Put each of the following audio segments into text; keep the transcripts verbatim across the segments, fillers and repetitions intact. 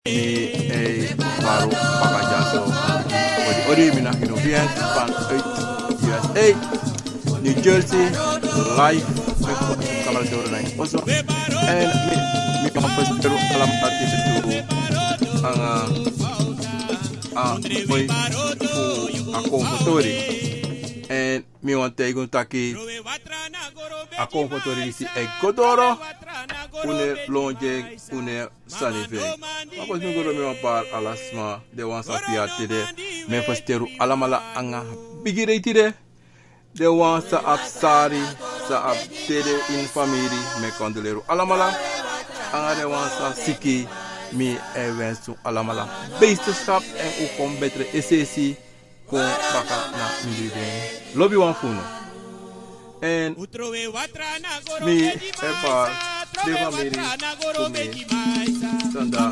Mi e faru baka dyaso. Odi, odi, mi na Hino Viens vanuit U S A, New Jersey, live. Met kamera doro na oso. En mi, mi wan fesitere alamala tide tu anga a boi fu a Konfo tori. En mi wan taigi un taki a Konfo tori disi e go doro. Un no e lon gi en, un no e sani fu en. Ma fosi mi go doro, mi wan pari ala sma, den wan san fia tide. Mi e fesitere un alamala anga bigi dei tide. Den wan san abi sari, san abi dede ini famiri, mi e kondoleri un alamala. Anga den wan san siki, mi e wensi un alamala beterschap, en un kon betre es'esi kon baka na mi libi. Lobiwan fu unu. En mi e pari den famiri fu mi, Sanda,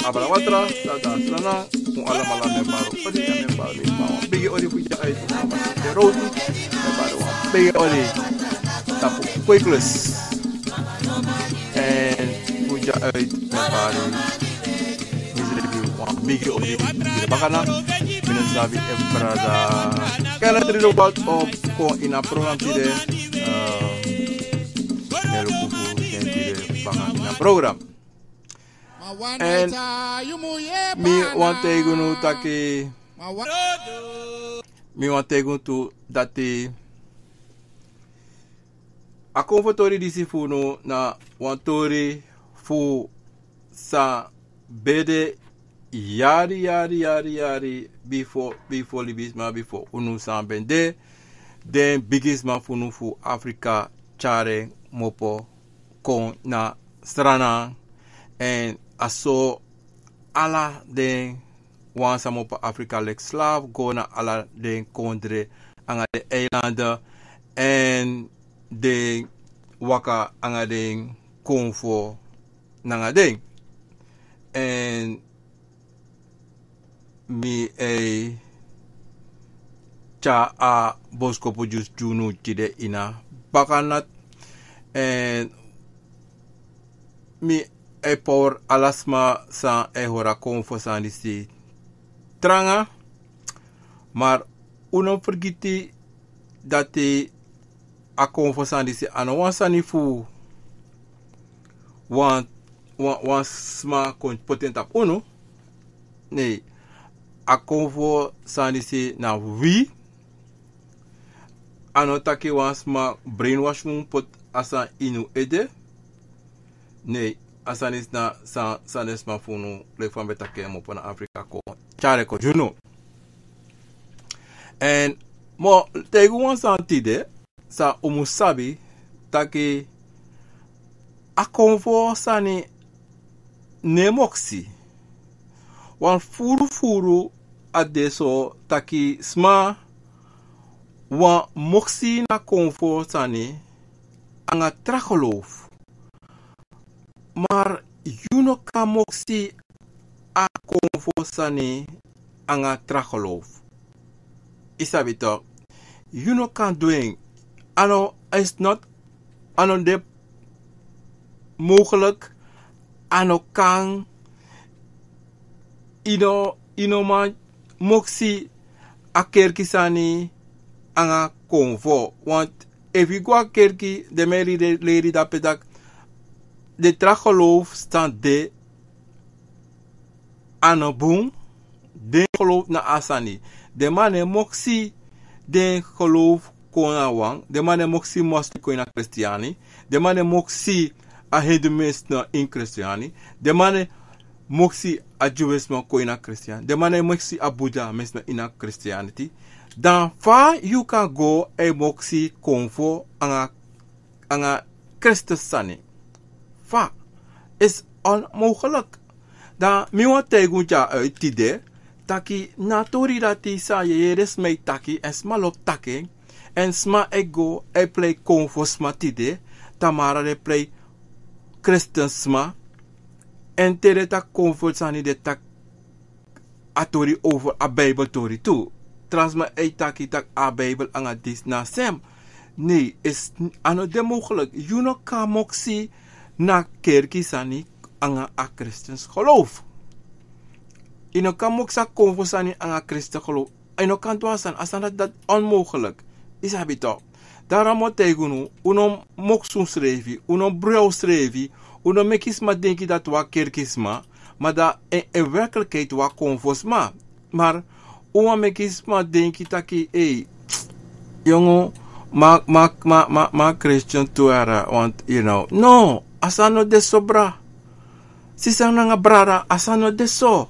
Abra Watra, Sanda, Srana, un alamala, mi e pari odi, mi e pari wan bigi odi fu dya uit, un mama Sete Roti, mi e pari wan bigi odi tapu Kweklus. En fu dya uit, mi e pari mi srefi wan bigi odi, bigi bakana. Mi no sabi efu brada Kenneth Ridderwald o kon ini a program tide. Eh, mi e luku fu den tide baka ini a program. En mi wan taigi unu taki, mi wan taigi unu tu dati a Konfo tori disi fu unu na wan tori fu san ben de yari, yari, yari, yari bifo, bifo libisma, bifo unu san ben de. Den bigisma fu unu fu Afrika tyari en kmopo kon na Sranan. En a so ala den wan san kmopo Afrika leki slaaf go na ala den kondre anga den eilanden. En den waka anga den Konfo nanga den. En mi e tyari a boskopu disi gi unu tide ini a bakana. En mi e pori ala sma san e hori a Konfo sani disi tranga. Ma un no fergiti dati a Konfo sani disi a no wan sani fu wan, wan, wan sma kon poti en tapu unu. Nee, a Konfo sani disi na wi. A no taki wan sma brainwash unu, poti a sani ini un ede. Nee, a sani disi na san, san den sma fu unu, leki fa mi ben taki en kmopo na Afrika, kon tyari kon gi unu. En mi o taigi un wan sani tide, san un mus sabi taki a Konfo sani no e moksi. Wan furu furu a de so taki sma wan moksi na Konfo sani anga tra geloof. Ma yu no kan moksi a Konfo sani anga tra geloof. Yu sabi toch, yu no kan du en. A no, is not, a no de mogelijk, a no kan. Yu no, yu no man moksi a kerki sani anga Konfo. Want efu yu go a kerki, den man e leri, leri dape taki den tra geloof san de a no bun. Den geloof na a sani. Den man no e moksi den geloof kon na wan. Den man no e moksi moslim kon ini a Kristiani. Den man no e moksi a hinduisme ini Kristiani. Den man no e moksi a Jewisme kon ini a Kristiani. Den man no e moksi a Buddha, mensen ini a Christianity. Dan fa yu kan go e moksi Konfo anga, anga Kristus sani? Fa? Is onmogelijk. Dan mi wani taigi un dya uit tide taki na a tori dati san yu e yere sma e taki, èn sma lobi taki en, èn sma e go e prei Konfo sma tide, tamara den e prei Kristus sma. Èn te den taki Konfo sani, den taki a tori over a Bijbel tori tu. Tra sma e taki taki a Bijbel anga disi na sem. Nee, is, a no de mogelijk. Yu no kan moksi na kerki sani anga a Kristus geloof. Yu no kan mokisi a konfo sani nanga Kristus geloof. Yu no kan du a sani, a sani dati, dati onmogelijk. Yu sabi toch. Daarom mi o taigi unu, un no mokisi unsrefi, un no brei unsrefi, un no meki sma denki dati un na kerki sma, ma dan in, in werkelijkheid un na konfo sma. Maar un wani meki sma denki taki, ei, yongu, ma, ma, ma, ma, ma Christian tu yara, want, you know. No, a sani no de so, bra. Sisa nanga brada, a sani no de so.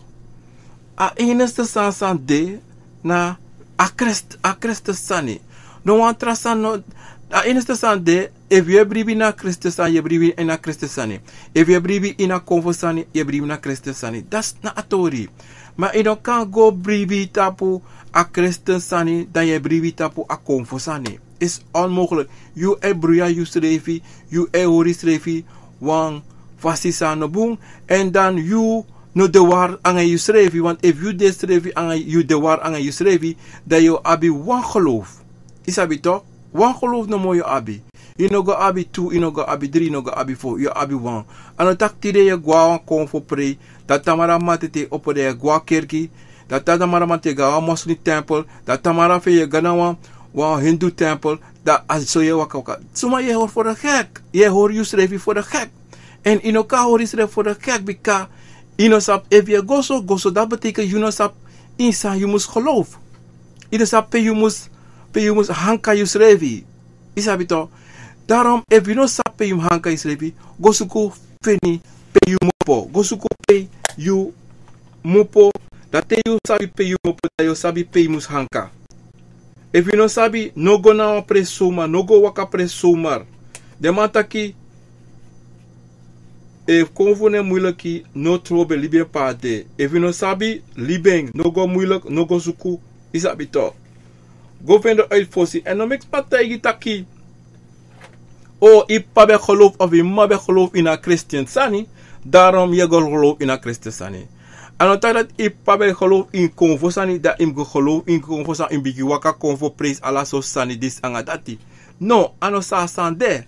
A enigste sani san de na a Krist-, a Kristus sani. No wan tra sani no, a enigste sani de, efu yu e bribi na Kristus sani, yu e bribi ini a Kristus sani. Efu yu e bribi ini a konfo sani, yu e bribi na Kristus sani. Dati na a tori. Ma yu no kan go bribi tapu a Kristus sani, dan yu e bribi tapu a konfo sani. Is onmogelijk. Yu e bruya yusrefi, yu e hori yusrefi wan fasi san no bun, en dan yu no de waardig nanga yusrefi, want efu yu de srefi nanga, yu de waardig nanga yusrefi, dan yu o abi wan geloof. Yu sabi toch? Wan geloof nomo yu o abi. Yu no go abi tu, yu no go abi dri, yu no go abi fo, yu o abi wan. A no taki tide yu e go na wan konfo prei, dan tamara mamanten te yu opo dan yu e go na kerki, dan tamara mamanten yu e go na wan moslim tempel, dan tamara fu yu e go na wan, wan hindu tempel, dan a so yu e waka waka. Suma, yu e hori voor de gek. Yu e hori yusrefi voor de gek. En yu no kan hori yusrefi voor de gek, bika yu no sabi, efu yu e go so, go so, dat betekent yu no sabi ini san yu mus geloof. Yu no sabi pe yu mus, pe yu mus hanka yusrefi. Yu sabi toch? Daarom, efu yu no sabi pe yu mus hanka yusrefi, go suku feni pe yu mus opo. Go suku pe yu mus opo. Dan te yu sabi pe yu mus opo, dan yu o sabi pe yu mus hanka. Efu yu no sabi, no go na wan presi zomaar, no go waka presi zomaar. Den man taki, efu konfo no e muiliki, no trobi en, libi en pe a de. Efu yu no sabi, libi en, no go muiliki, no go suku. Yu sabi toch. Go feni uit fosi. En no meki sma taigi taki, o, yu papa ben geloof of yu mama ben geloof ini a Christian sani, daarom yu e go geloof ini a Christian sani. A no taki dati yu papa ben geloof ini konfo sani, dan yu mus go geloof ini konfo sani, yu mus bigin waka konfo, prijs, ala sortu sani, disi nanga dati. No, a no so a sani de.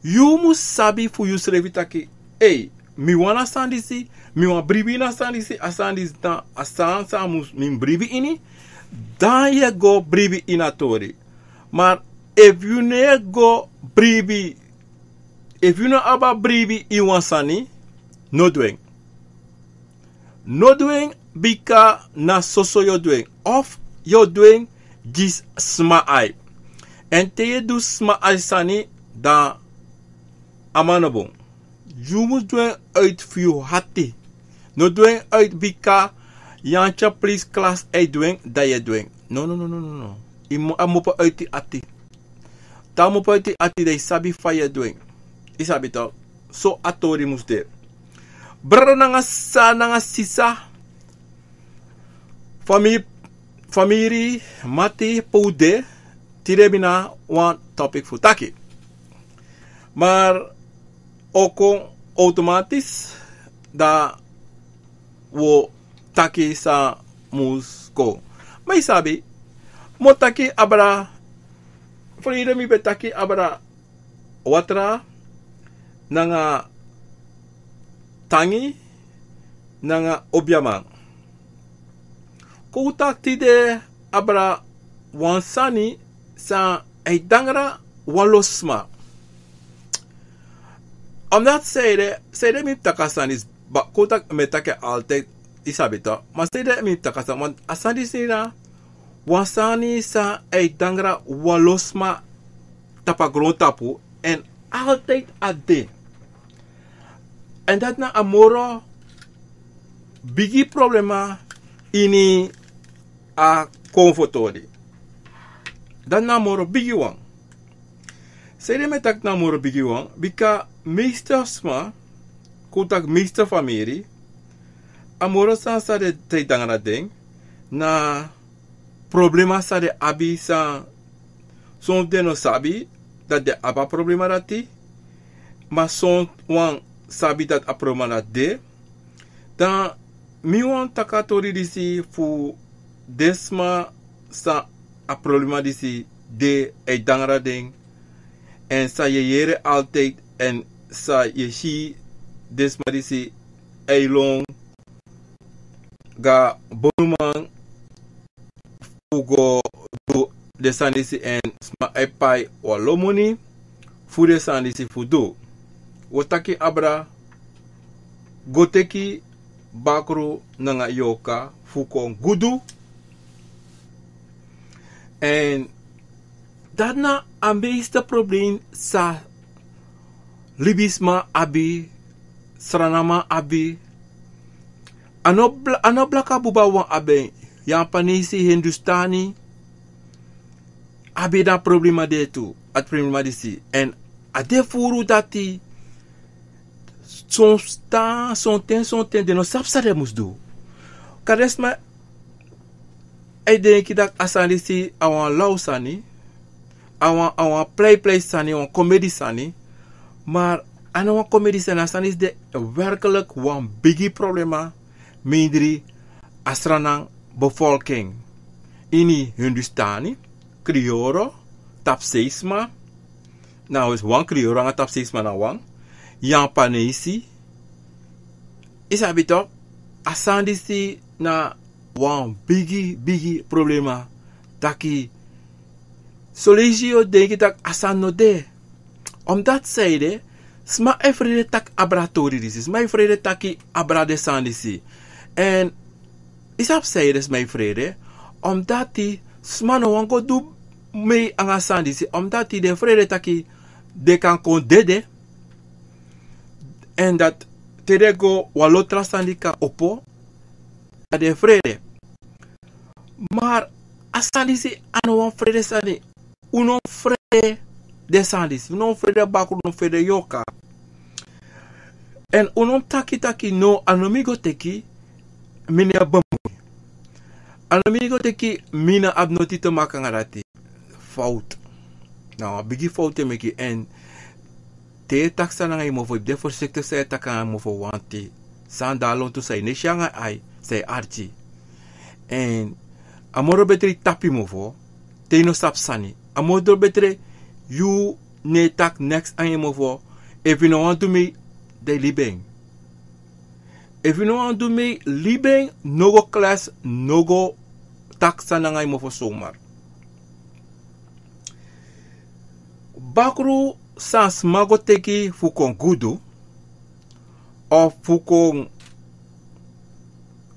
Yu mus sabi fu yusrefi taki, ei, mi wani a sani disi, mi wani bribi ini a sani disi, a sani disi na a sani san mus, mi mus bribi ini, dan yu e go bribi ini a tori. Maar efu yu no e go bribi, efu yu no abi a bribi ini wan sani, no du en. No du en, bika na soso yu o du en. Of yu o du en gi sma ai. En te yu e du sma ai sani, dan a man no bun. Yu mus du en uit fu yu ati. No du en uit bika Jantje, Piet, Klaas e du en, dan yu e du en. No, no, no, no, no, no. Yu mu-, a mus opo uit yu ati. Te a mus opo uit yu ati, dan yu sabi fa yu e du en. Yu sabi toch. So a tori mus de. Brada nanga sa-, nanga sisa. Fami-, famiri, mati, pe un de, tide mi na wan topic fu taki. Maar o kon automatisch, dan wi o taki san mus kon. Ma yu sabi, mi o taki abra, verleden mi ben taki abra watra, nanga tangi, nanga obiaman. Kon un taki tide abra wan sani san e dangra wan lo sma. Omdat sanede, sanede mi taki a sani disi, ba, kon un taki mi e taki altijd, yu sabi toch. Ma sanede mi e taki a sani, want a sani disi na wan sani san e dangra wan lo sma tapu a grontapu, en altijd a de. En dati na a moro bigi problema ini a konfo tori. Dati na a moro bigi wan. Sanede mi e taki na a moro bigi wan, bika meeste sma, kon un taki meeste famiri, a moro sani san de, san e dangra den, na problema san den abi, san son fu den no sabi dati den abi a problema dati, ma son wan sabi dati a problema dati de. Dan mi wani taki a tori disi fu den sma san a problema disi de, e dangra den, en san yu e yere altijd, en san yu e si den sma disi e lon go na bonuman fu go du den sani disi, èn sma e pai wan lo moni fu den sani disi fu du. Wi o taki abra go teki bakru nanga yorka fu kon gudu. Èn dati na a meeste probleem san libisma abi, Srananman abi. A no bla-, a no blaka buba wan abi en. Yapanesi, Hindustani abi den problema de tu, a problema disi. Èn a de furu dati son tan, son ten, son ten den no sabi san den mus du. Kande sma e denki taki a sani disi a wan law sani, a wan, a wan pleiplei sani, wan komedi sani. Maar a no wan komedi sani, a sani disi de werkelijk wan bigi problema mindri a Sranan bevolking. Ini Hindustani, Krioro, Tapseisma, na wan Krioro nanga Tapseisma na wan, Yapanesi. I sabi toch, a sani disi na wan bigi, bigi problema. Taki, son leisi yu o denki taki a sani no de. Omdat san ede, sma e frede taki abra tori disi, sma e frede taki abra den sani disi. Èn i sabi san ede sma e frede? Omdat sma no wani go du mei nanga sani disi, omdat den frede taki den kan kon dede. Èn dati te den go wan lo tra sani kan opo, dan den frede. Maar a sani disi a no wan frede sani. Un no mus frede den sani disi. Un no mus frede bakru, un no mus frede yorka. Èn un no mus taki taki no, a no mi go teki, mi no e bemui. A no mi go teki, mi no abi noti te meki nanga dati. Fout. Na wan bigi fout yu e meki. Èn te yu e taki sani nanga yu mofo, yu mus de voorzichtig san yu e taki nanga yu mofo, want san de na lontu san yu no e si nanga yu ai, san yu arki. Èn a moro betre yu tapu yu mofo te yu no sabi sani. A moro betre yu no e taki neks nanga yu mofo. Efu yu no wani du mei, dan yu libi en. Efu yu no wani du mei, libi en, no go klesi, no go taki sani nanga yu mofo zomaar. Bakru san sma go teki fu kon gudu, of fu kon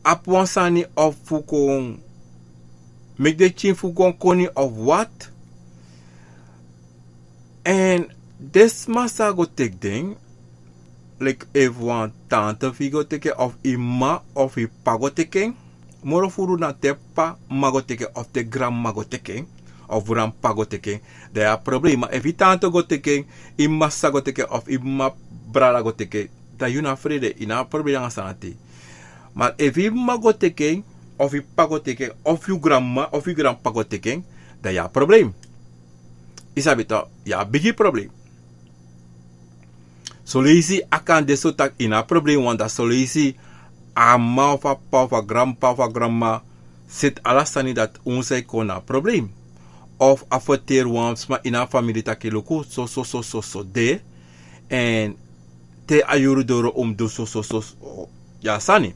abi wan sani, of fu kon meki den pikin fu kon koni of wat. Èn den sma san go teki den, leki efu wan tante fu yu go teki en, of yu m'ma of yu p'pa go teki en, moro furu na te p'pa, m'ma go teki en, of te granm'ma go teki en, of granp'pa go teki en, dan yu abi problema. Efu yu tante go teki en, yu m'ma sisa go teki en, of yu m'ma brada go teki en, dan yu no abi frede, yu no abi problema nanga sani dati. Maar efu yu m'ma go teki en, of yu p'pa go teki en, of yu granm'ma, of yu granp'pa go teki en, dan yu abi problema. Yu sabi toch, yu abi bigi problem. Son leisi a kan de so taki yu no abi problem, want dati son leisi a m'ma of a p'pa of a granp'pa of a granm'ma seti ala sani dati un sa e kon na problem. Of a ferteri wan sma ini a famiri taki luku, so, so, so, so, so de. Èn te a yuru doro un mus du so, so, so, so, yu a sani,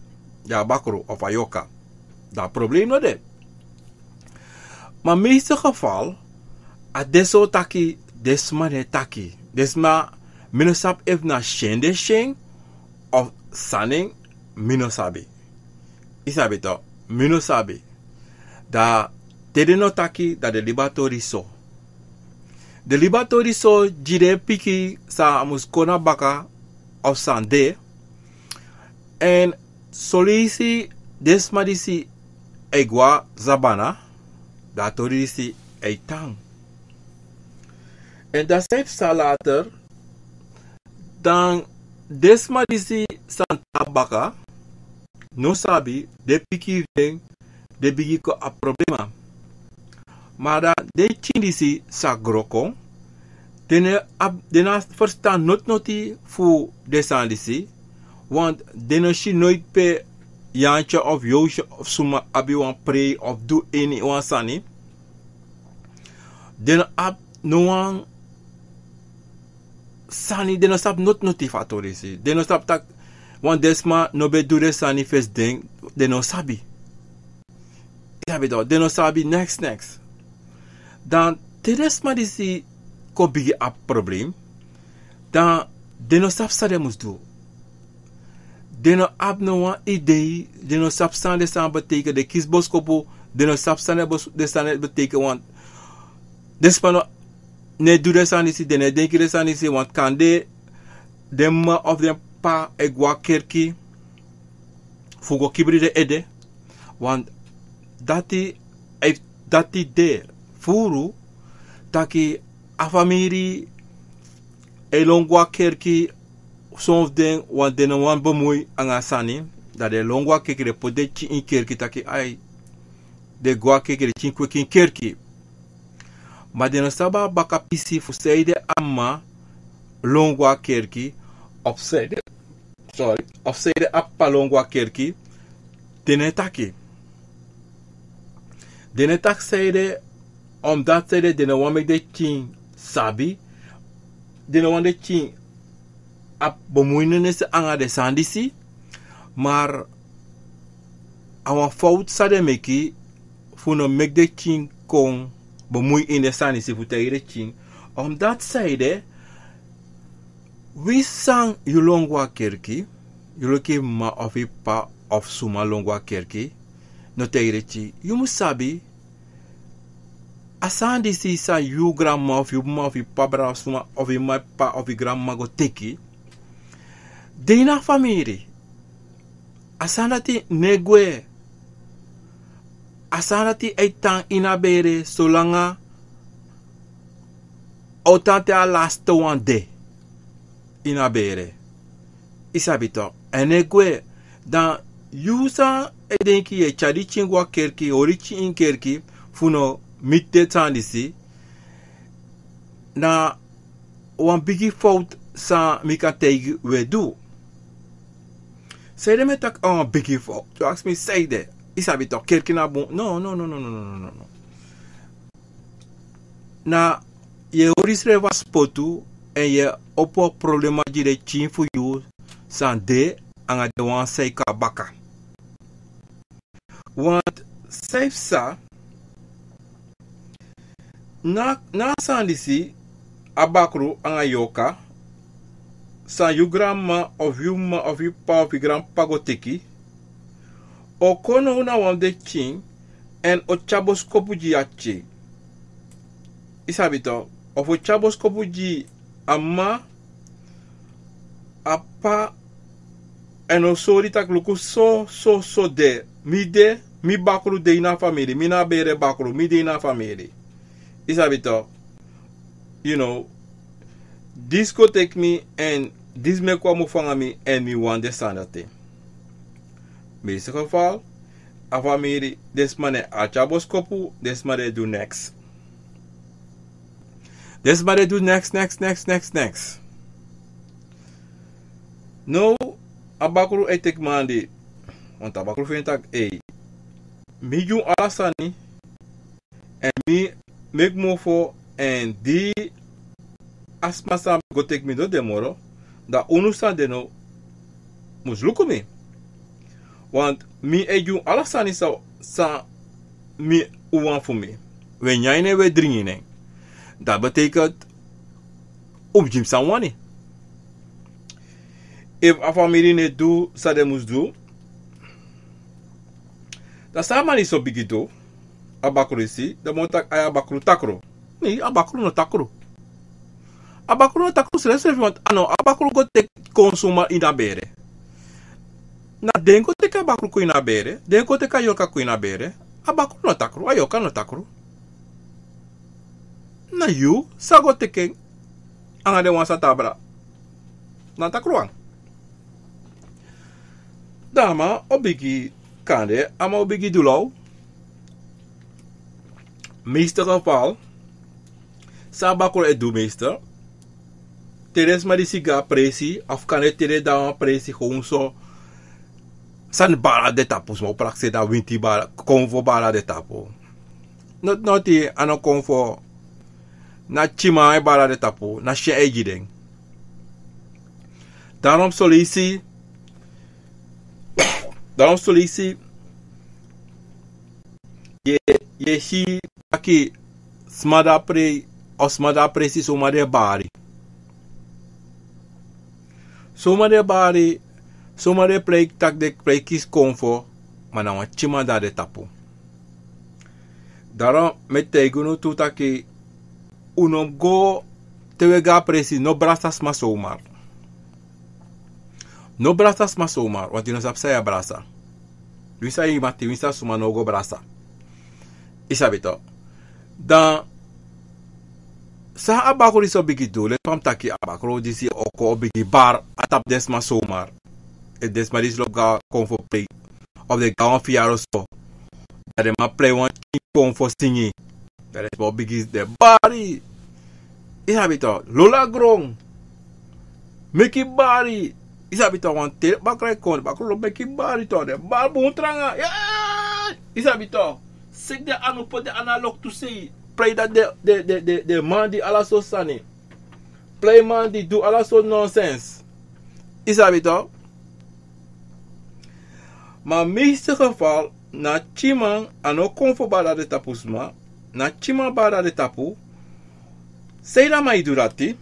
yu a bakru of a yorka. Dan problem no de. Maar meeste geval, a de so taki, den sma no e taki. Den sma, mi no sabi efu na syen den syen, of san, mi no sabi. Yu sabi toch, mi no sabi. Dan te den no taki, dan den libi a tori so. Den libi a tori so gi den pikin san mus kon na baka of san de. Èn son leisi den sma disi e gwe na sabana, dan a tori disi e tan. Èn dan san e psa later, dan den sma disi san tan na baka, no sabi, den pikin fu den, den bigin kon abi problema. Maar dan den pikin disi sa gro kon, den no abi, den no abi ferstan noti noti fu den sani disi, want den no si noiti pe Yantje of Yoosje of suma abi wan prei of du eni wan sani. Den no abi no wan sani, den no sabi noti noti fu a tori disi. Den no sabi taki Want den sma no ben du den sani fesi den, den no sabi. Yu sabi toch, den no sabi neks, neks. Dan te den sma disi kon bigin abi problem, dan den no sabi san den mus du. Den no abi no wan idei, den no sabi san den sani beteken, den kisi boskopu, den no sabi san den bos-, den sani beteken, want den sma no, no e du den sani disi, den no e denki den sani disi, want kande den m'ma of den p'pa e go a kerki fu go kibri den ede, want dati, e, dati de furu taki a famiri e lon go a kerki, son fu den, want den no wani bemui anga sani, dan den lon go a kerki, den poti den pikin ini kerki taki ai, den go a kerki, den pikin kweki ini kerki. Ma den no sabi a baka pisi fu sanede a m'ma lon go a kerki, of sanede, sorry, of sanede a p'pa lon go a kerki, den no e taki. Den no e taki sanede, omdat sanede den no wani meki den pikin sabi, den no wani den pikin abi bemoeienis anga den sani disi, maar a wan fowtu san den meki fu no meki den pikin kon bemui ini den sani disi fu taigi den pikin. Omdat sanede, winsi san yu lon go a kerki, yu luku yu m'ma of yu p'pa of suma lon go a kerki, no taigi den pikin. Yu mus sabi, a sani disi san yu granm'ma of yu m'ma of yu p'pa, brada of suma, of yu m'ma, p'pa of yu granm'ma go teki, de ini a famiri. A sani dati no e gwe. A sani dati e tan ini a bere solanga a o tan te a lasti wan de ini a bere. Yu sabi toch, a no e gwe. Dan yu san e denki yu e tyari den pikin go a kerki, hori den pikin ini kerki fu no miti den sani disi, na wan bigi fowtu san mi kan taigi wi e du. Sanede mi e taki a wan bigi fowtu? Yu aksi mi sanede. Yu sabi toch, kerki na bun. No, no, no. Na yu e hori yusrefi a spotu, èn yu e opo problema gi den pikin fu yu san de anga den wan san e kon na baka. Want san yu psa, na, na a sani disi, a bakru anga yorka, san yu granm'ma of yu m'ma of yu p'pa of yu granp'pa go teki, o kon now na wan fu den pikin èn o tyari boskopu gi yu a pikin. Yu sabi toch, of o tyari boskopu gi a m'ma, a p'pa, èn o sori taki luku so, so, so de. Mi de, mi bakru de ini a famiri, mi na a bere bakru, mi de ini a famiri. Yu sabi toch, you know, disi go teki mi èn disi meki wan mofu anga mi èn mi wani den sani dati. Meeste geval, a famiri, den sma no e tyari boskopu, den sma no e du neks. Den sma no e du neks, neks, neks, neks, neks. Now, a bakru e teki mandi, want a bakru feni taki, ei, mi gi unu ala sani, èn mi meki mofo, èn di a sma san go teki mi no de moro, dan unu san de no mus luku mi. Want mi e gi unu ala sani san, san mi, un wani fu mi. Un e nyan ini en, un e dringi ini en. Dati betekent un mus gi mi san un wani. Efu a famiri no e du san den mus du, dan san a man disi o bigin du? A bakru disi, dan mi o taki ai, a bakru takru. Nee, a bakru no takru. A bakru no takru srefsrefi, want a no a bakru go teki kon suma ini a bere. Na den go teki a bakru kon ini a bere, den go teki a yorka kon ini a bere. A bakru no takru, a yorka no takru. Na yu san go teki en anga den wan san tan abra. Na takru wan. Dan a man o bigin kande, a man o bigin du law. Meeste geval, san a bakru e du meeste, te den sma disi go na presi, of kande te den de na wan presi, gewoon so, sani baala de tapu, sma o prakseri, na winti baala, konfo baala de tapu. Noti, noti, a no konfo, na tyiman e baala de tapu, na syen e gi den. Daarom son leisi, Dan wan solisi, yu e, yu e si taki sma de a prei, of sma de a presi, soma den e bari. Soma den e bari, soma den e prei taki den prei kisi konfo, ma na wan tyiman de a den tapu. Daarom mi e taigi unu tu taki, un no mus go, te un e go a presi, no brasa sma somar. No brasa sma somar, want yu no sabi san yu e brasa. Winsi a yu mati, winsi a suma, no go brasa. Yu sabi tok. Dan san a bakru disi o bigin du, leki fa mi taki, a bakru disi o kon o bigin bari a tapu den sma somar. Efu den sma disi lobi go a konfo prei, of den go a wan fiyaro so, dan den man prei wan tyin konfo singi. Dan den sma o bigin, den bari. Yu sabi tok, lolo a gron. Meki bari. Yu sabi tok, want te bakru e kon, bakru lobi meki bari tok, den bari bun tranga. Yu sabi tok. Seki den anu, poti den anu a loktu sei. Prei dati den, den, den, den, den man di ala sortu sani. Prei man di du ala sortu nonsens. Yu sabi tok. Ma meeste geval, na tyiman, a no konfo bari a de tapu sma, na tyiman bari a de tapu. Sanede a man e du dati?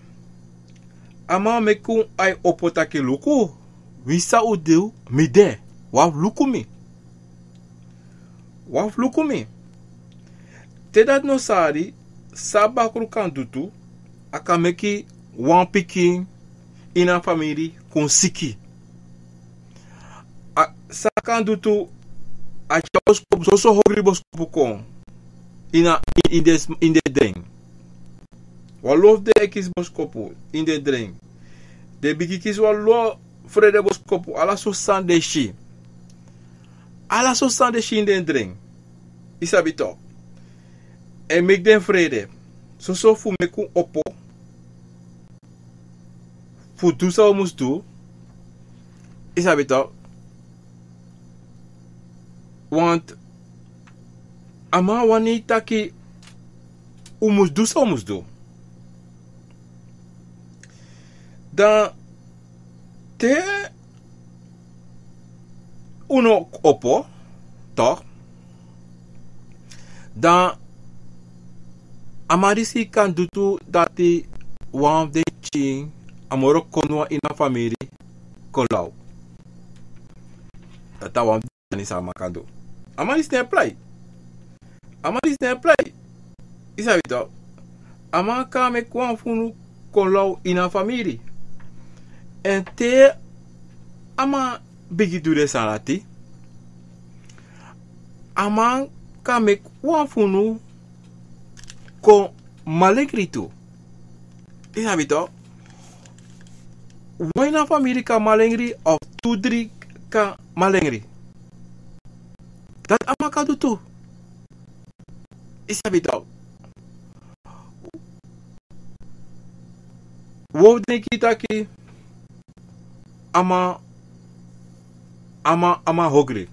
A man meki un ai opo taki luku, winsi san un du, mi de, un abi fu luku mi. Un abi fu luku mi. Te dati no sari, san a bakru kan du tu, a kan meki wan pikin ini a famiri kon siki. A, san a kan du tu, a tyari boskopu, soso hogri boskopu kon ini a, ini, ini den, ini den dren. Wan lo fu den e kisi boskopu ini den dren. Den bigin kisi wan lo frede boskopu, ala sortu sani den si. Ala sortu sani den si ini den dren. Yu sabi tok. Èn meki den frede. Soso fu meki un opo fu du san un mus du. Yu sabi tok. Want a man wani taki un mus du san un mus du. Dan te un no opo, tok, dan a man disi kan du tu dati wan fu den pikin a moro koniwan ini a famiri kon law. Dati a wan sani san a man kan du. A man disi no e prei. A man disi no e prei. Yu sabi tok. A man kan meki wan fu unu kon law ini a famiri. Èn te a man bigin du den sani dati, a man kan meki wan fu unu kon malengri tu. Yu sabi tok. Wan ini a famiri kan malengri, of tu dri kan malengri. Dati a man kan du tu. Yu sabi tok. Wi o denki taki a man, a man, a man hogri.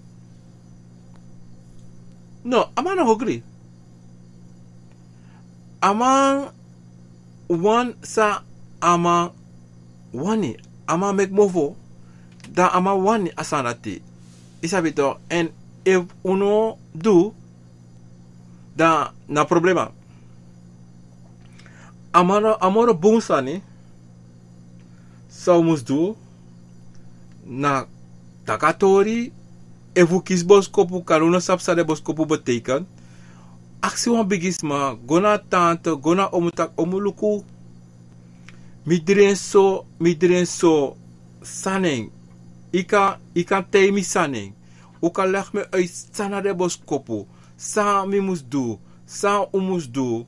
No, a man no hogri. A man wani san a man wani. A man meki mofo, dan a man wani a sani dati. Yu sabi tok, èn efu un no du, dan na problema. A man no, a moro bun sani san un mus du, na taki a tori. Efu un kisi boskopu, kande un no sabi san den boskopu betekent, aksi wan bigisma, go na tante, go na omu, taki omu luku. Mi dren so, mi dren so, san na en. Yu kan, yu kan taigi mi san na en. Un kan leg mi uit san na den boskopu, san mi mus du, san un mus du,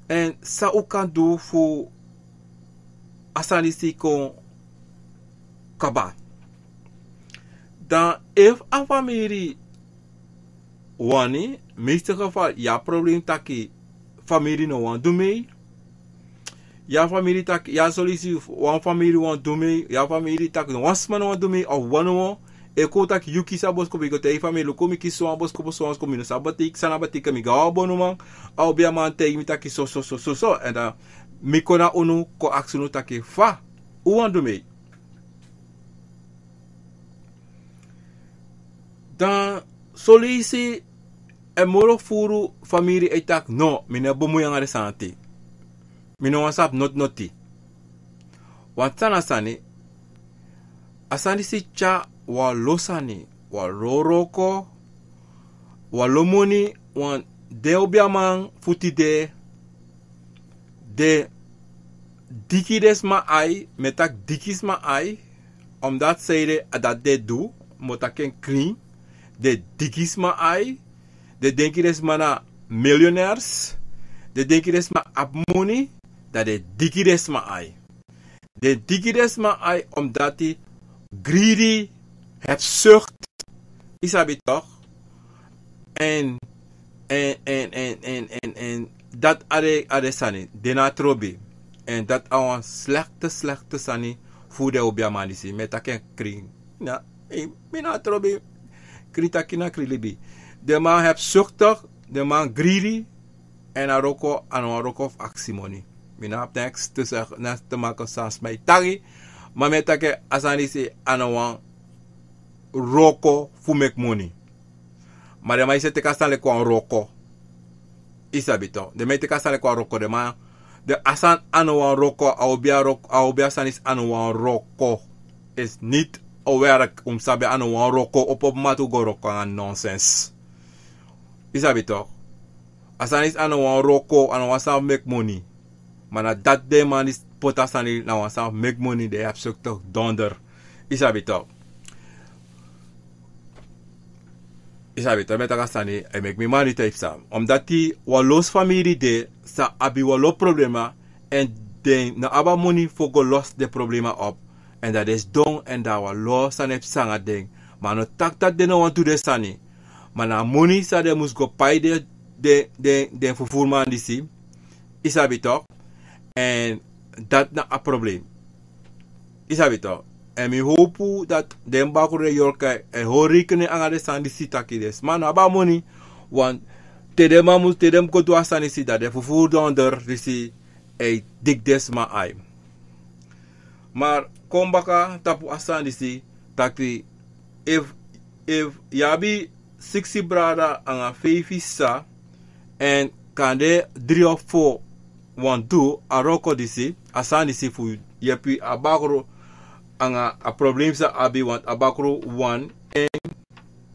èn san un kan du fu a sani disi kon kaba. Dan efu a famiri wani, meeste geval yu abi problem taki famiri no wani du mee. Yu abi famiri taki, yu abi solisi, wan famiri wani du mee, yu abi famiri taki no wan sma no wani du mee, of wan no wan. E kon taki yu kisi a boskopu, yu go taigi famiri, luku mi kisi sowan boskopu, sowan boskopu, mi no sabi beteik-, san na betekent, mi go na wan bonuman, a obiaman taigi mi taki so, so, so, so, so. Èn dan mi kon na unu, kon aksi unu taki fa un wani du mee. Dan soleisi en moro furu famiri e taki: "No, mi no e bemui anga den sani dati. Mi no wani sabi noti noti." Wan tra sani, a sani disi tyari wan lo sani, wan lo wroko, wan lo moni, want den obiaman fu tide, den diki den sma ai, mi e taki diki sma ai, omdat sei de a dati den du, mi o taki en krin, den diki sma ai, den denki den sma na miljonairs, den denki den sma abi moni, dan den diki den sma ai. Den diki den sma ai omdat den greedy, hebzucht, yu sabi toch? En, en, en, en, en, en, en dat a de, a de sani, den no abi trobi. En dat a wan slechte, slechte sani fu den obiaman disi. Mi e taki en krin. Na, eh, mi no abi trobi. Krin taki na krin libi. Den man hebzuchtig, den man greedy, en a wroko, a no wan wroko fu aksi moni. Mi no abi niks te zeggen, niks te maken san sma e taki. Ma mi e taki a sani disi a no wan wroko fu meki moni. Ma den man disi e teki a sani leki wan wroko. Yu sabi toch. Den man e teki a sani leki wan wroko, den man. Den a sani a no wan wroko, a obiaman wroko, a obiaman sani disi a no wan wroko. Is niet een werk, un sabi a no wan wroko, opo mati un go wroko anga nonsens. Yu sabi toch. A sani disi a no wan wroko, a no wan sani fu meki moni. Ma na dati den man disi poti a sani na wan sani fu meki moni, den hebzuchtig donder. Yu sabi toch. Yu sabi toch, mi e taki a sani, e meki mi mari te yu sabi. Omdat wan los famiri de, sa abi wan lo problema, en den no abi a moni fu go los den problema op. En dan den sidon, en dan wan lo sani e psa anga den. Ma a no taki dati den no wani du den sani. Ma na a moni san den mus go pai den, den, den, den fufuruman disi. Yu sabi toch. En dati na a problem. Yu sabi toch. En mi howpu dati den bakru, den yorka, e hori rekening anga den sani disi taki den sma no abi a moni. Want te den man mus, te den mus go du a sani disi, dan den fufuru donder disi e diki den sma ai. Ma kon baka tapu a sani disi taki, efu, efu yu abi siksi brada anga feifi sisa, en kande dri of fo wani du a wroko disi, a sani disi fu yepi a bakru anga a problem san a abi, want a bakru wani en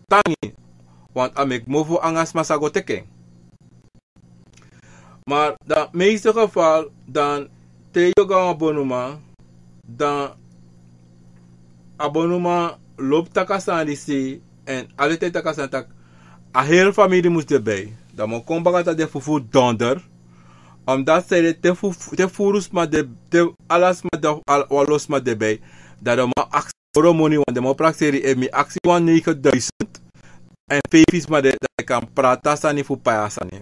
tangi, want a meki mofo anga sma sa go teki en. Ma dan meeste geval, dan te yu go na wan bonuman, dan a bonuman lobi taki a sani disi, en ala ten taki a sani taki a heri famiri mus de bij. Dan mi o kon baka taki den fufuru donder. Omdat sei de te fu, te furu sma de, te ala sma de, al, wan lo sma de bij. Dan den man aksi moro moni, want den man prakseri, efu mi aksi wan negenduizend en feifi sma de, dan den kan prati a sani fu pai a sani.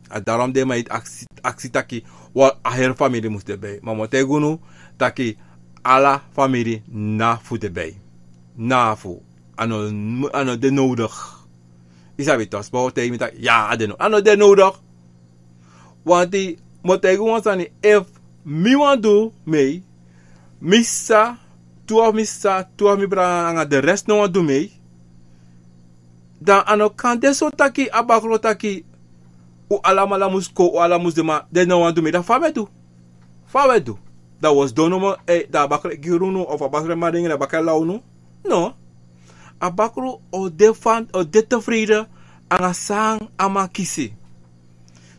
A daarom den man e aksi, aksi taki wan a heri famiri mus de bij. Ma mi o taigi unu taki ala famiri na fu de bij. Na fu. A no, a no de nodig. Yu sabi toch, sma o taigi mi taki, ya, a de no, a no de nodig. Want mi o taigi wan sani, efu mi wani du mee, mi sisa, tu of mi sisa, tu of mi brada anga de rest no wani du mee, dan a no kan de so taki a bakru taki un alamala mus kon, un ala mus de, ma den no wani du mee, dan fa un e du? Fa un e du? Dan un o sidon nomo, eh, dan a bakru e kiri unu, of a bakru e maringi, dan a bakru e law unu? No. A bakru o de fan, o de tevreden anga san a man kisi.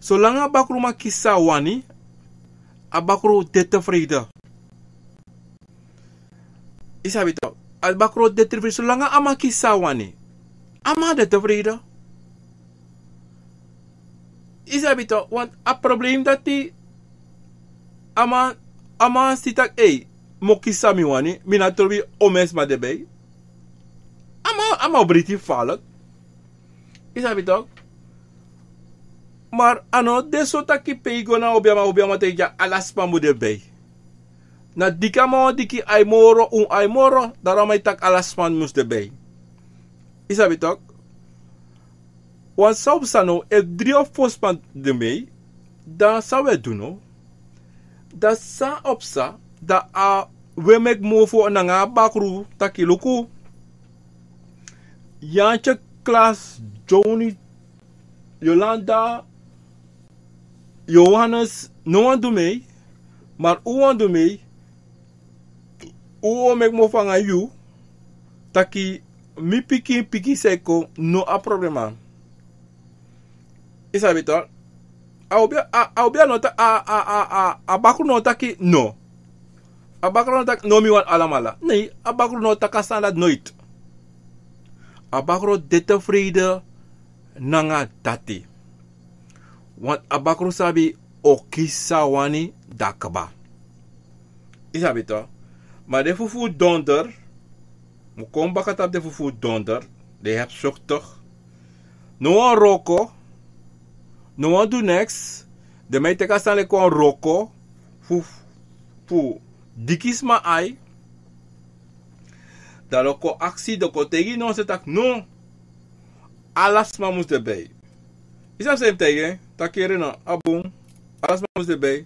Solanga a bakruman kisi san a wani, a bakru de tevreden. Yu sabi toch, a bakru de tevreden solanga a man kisi san a wani. A man de tevreden. Yu sabi toch, want a problem dati, a man, a man si taki, ei, mi o kisi san mi wani, mi no abi trobi omeni sma de bij. A man, a man o briti falek. Yu sabi toch. Ma a no de so taki pe yu go na obiaman, obiaman taigi yu ala sma mus de bij. Na diki a man wani diki, ai moro, un ai moro, daarom a e taki ala sma mus de bij. Yu sabi toch. Want san o psa now, efu dri of fo sma de bij, dan san un e du now? Dan san o psa, dan a, un e meki mofo nanga a bakru taki luku. Yantye Klas, Joni, Yolanda, Johannes, no wan du mei, maar un wan du mei, un o meki mofo nanga yu, taki mi pikin, pikin san e kon, no a problema. I sabi toch? A obi a, a, a obi a no ta-, a, a, a, a, a bakru no taki no. A bakru no taki no mi wan alamala. Nee, a bakru no taki a sani dati nooit. A bakru de tevreden nanga dati. Want a bakru sabi o kisi san a wani, dan kaba. I sabi toch? Ma den fufuru donder, mi kon baka tapu den fufuru donder, den hebzuchtig. No wan wroko, no wan du niks, den man e teki a sani leki wan wroko, fu, fu diki sma ai, dan den o kon aksi, den o kon taigi nonsens taki no, ala sma mus de bij. I sabi san mi taigi en, taki yere no, a bun, ala sma mus de bij,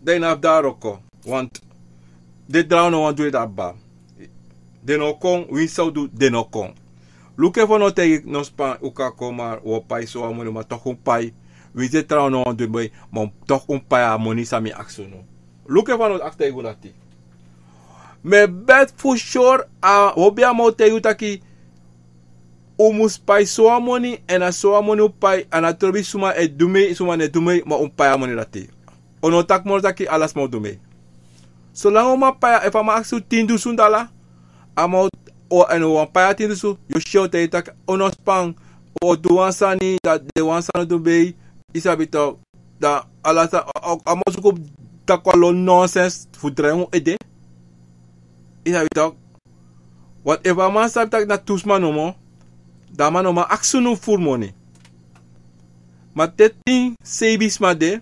dan yu no abi dati wroko, want den dra no wan du yu dati ba. Den no kon, winsi san un du, den no kon. Luku efu a no taigi no span un kan kon, ma un o pai so wan moni, ma toch un pai. Winsi den dra no wan du yu, ma toch un pai a moni san mi aksi unu. Luku efu a no aksi taigi un dati. Mi e begi fu sure, a obi a man o taigi un taki un mus pai so wan moni, èn na so wan moni un pai, a no trobi suma e du mei, suma no e du mei, ma un pai a moni dati. Un no taki moro taki ala sma o du mei. Solanga un man pai, efu a man aksi un tin dusun dala, a man o, o, èn un wan pai a tin dusun, yu o si a o taigi taki un no span, un o du wan sani, dati den wan sani o du mei, i sabi toch, dan ala sani, a, a, a man o suku taki wan lo nonsens fu drai un ede. I sabi toch? Want efu a man sabi taki na tu sma nomo, dan a man no man aksi unu furu moni. Ma te tin, seibi sma de,